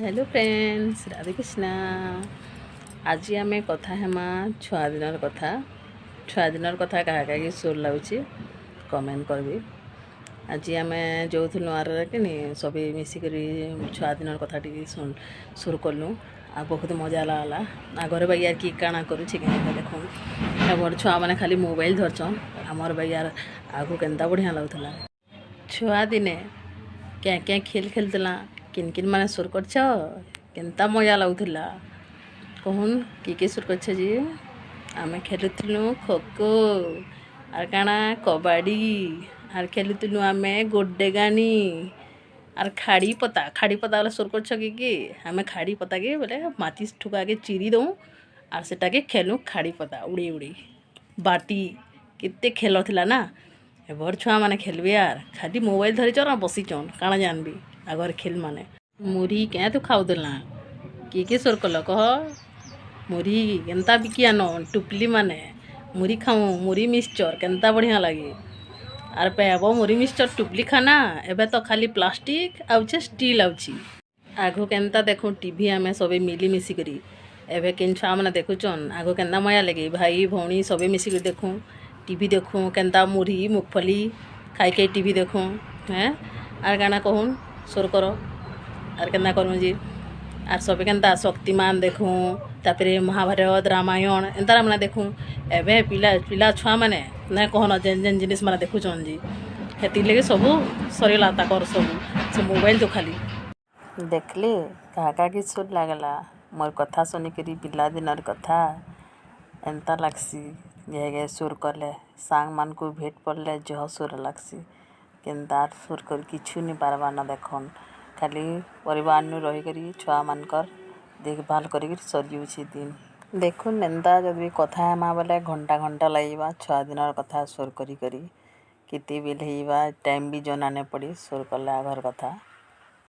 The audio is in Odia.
Hello friends, Radhe Krishna. ଆଜି ଆମେ କଥା ହେମା ଛୁଆ ଦିନର କଥା। ଛୁଆ ଦିନର କଥା କାହା କାହାକି ସୁର୍ ଲାଗୁଛି, କମେଣ୍ଟ କରିବି। ଆଜି ଆମେ ଯୋଉଥିଲୁ ଆର କିନି ସବେ ମିଶିକରି ଛୁଆ ଦିନର କଥା ଟିକେ ସୁର୍ କଲୁ ଆଉ ବହୁତ ମଜା ଲାଗଲା। ଆଗରେ ବାଗିଆର କି କାଣା କରୁଛି କି ଦେଖୁନ୍। ଏବର ଛୁଆମାନେ ଖାଲି ମୋବାଇଲ ଧରଛନ୍। ଆମର ବାଗିଆର ଆଗକୁ କେନ୍ତା ବଢ଼ିଆ ଲାଗୁଥିଲା। ଛୁଆ ଦିନେ କେଁ କେଁ ଖେଲ୍ ଖେଲୁଥିଲା, କିନ୍ କିନ୍ ମାନେ ସୁର୍ କରିଛ, କେନ୍ତା ମଜା ଲାଗୁଥିଲା କହୁନ୍। କି କି ସୁର୍ କରିଛ ଯେ? ଆମେ ଖେଲୁଥିଲୁ ଖୋଖୋ ଆର୍ କାଣା କବାଡ଼ି, ଆର୍ ଖେଲୁଥିଲୁ ଆମେ ଗୋଡେଗାନି ଆର୍ ଖାଡ଼ି ପତା। ଖାଡ଼ି ପତା ବୋଲେ ସୁର୍ କରିଛ କି କି? ଆମେ ଖାଡ଼ି ପତାକେ ବୋଲେ ମାଚିସ୍ ଠୁକାକେ ଚିରି ଦଉଁ ଆର୍ ସେଟାକେ ଖେଲୁ ଖାଡ଼ି ପତା ଉଡ଼େଇ ଉଡ଼େଇ। ବାଟି କେତେ ଖେଲ ଥିଲା ନା। ଏବର ଛୁଆମାନେ ଖେଲବେ ଆର୍ ଖାଲି ମୋବାଇଲ ଧରିଛନ୍ ଆଉ ବସିଛନ୍, କାଣା ଜାନବି ଆଗର ଖେଲ୍ ମାନେ। ମୁଢ଼ି କେଁ ତୁ ଖାଉଥିଲା? କିଏ କିଏ ସୋର୍ କଲ କହ? ମୁଢ଼ି କେନ୍ତା ବିକି ଆନ ଟୁପଲି ମାନେ ମୁଢ଼ି ଖାଉଁ। ମୁଢ଼ି ମିକ୍ସଚର୍ କେନ୍ତା ବଢ଼ିଆ ଲାଗେ। ଆର୍ ପେବ ମୁଢ଼ି ମିକ୍ସଚର୍ ଟୁପଲି ଖାନା। ଏବେ ତ ଖାଲି ପ୍ଲାଷ୍ଟିକ୍ ଆଉଛେ, ଷ୍ଟିଲ୍ ଆଉଛି। ଆଘୁ କେନ୍ତା ଦେଖୁଁ ଟିଭି ଆମେ ସବେ ମିଲି ମିଶିକରି, ଏବେ କେନ୍ ଛୁଆମାନେ ଦେଖୁଛନ୍? ଆଘୁ କେନ୍ତା ମଜା ଲାଗେ, ଭାଇ ଭଉଣୀ ସବେ ମିଶିକରି ଦେଖୁଁ, ଟିଭି ଦେଖୁଁ, କେନ୍ତା ମୁଢ଼ି ମୁଗଫଲି ଖାଇ ଖାଇ ଟିଭି ଦେଖୁଁ। ହେଁ, ଆର୍ କାଣା କହୁନ୍, ସୋର୍ କର। ଆର୍ କେନ୍ତା କରମୁ ଯେ? ଆର୍ ସବେ କେନ୍ତା ଶକ୍ତିମାନ ଦେଖୁଁ, ତାପରେ ମହାଭାରତ, ରାମାୟଣ ଏନ୍ତା ମାନେ ଦେଖୁଁ। ଏବେ ପିଲା ପିଲା ଛୁଆମାନେ ନାଇଁ କହନ ଯେନ୍ ଯେନ୍ ଜିନିଷ୍ ମାନେ ଦେଖୁଛନ୍ ଯେ, ହେଥିର୍ଲାଗି ସବୁ ସରିଗଲା ତାକର୍ ସବୁ ସେ ମୋବାଇଲ୍ ତ ଖାଲି ଦେଖିଲେ। କାହା କାହାକି ସୁର୍ ଲାଗଲା ମୋର୍ କଥା ଶୁନିକରି? ପିଲା ଦିନର କଥା ଏନ୍ତା ଲାଗ୍ସି, ଘେ ସୁର୍ କଲେ, ସାଙ୍ଗମାନଙ୍କୁ ଭେଟ୍ ପଡ଼ଲେ ଜହ ସୁର୍ ଲାଗ୍ସି। କେନ୍ତା ସୁର୍ କରି କିଛୁ ନି ପାରବାର୍ ନ। ଦେଖନ୍, ଖାଲି ପରିବାରନୁ ରହିକରି ଛୁଆମାନଙ୍କର୍ ଦେଖଭାଲ୍ କରିକିରି ସରିଯାଉଛି ଦିନ। ଦେଖୁନ୍, ଏନ୍ତା ଯଦି ବି କଥା ହେମା ବେଲେ ଘଣ୍ଟା ଘଣ୍ଟା ଲାଗିଯିବା। ଛୁଆ ଦିନର କଥା ସୋର୍ କରି କରି କେତେ ବେଲ୍ ହେଇଯିବା, ଟାଇମ୍ ବି ଜନା ନାଇଁ ପଡ଼ି ସୋର୍ କଲେ ଆଘର କଥା।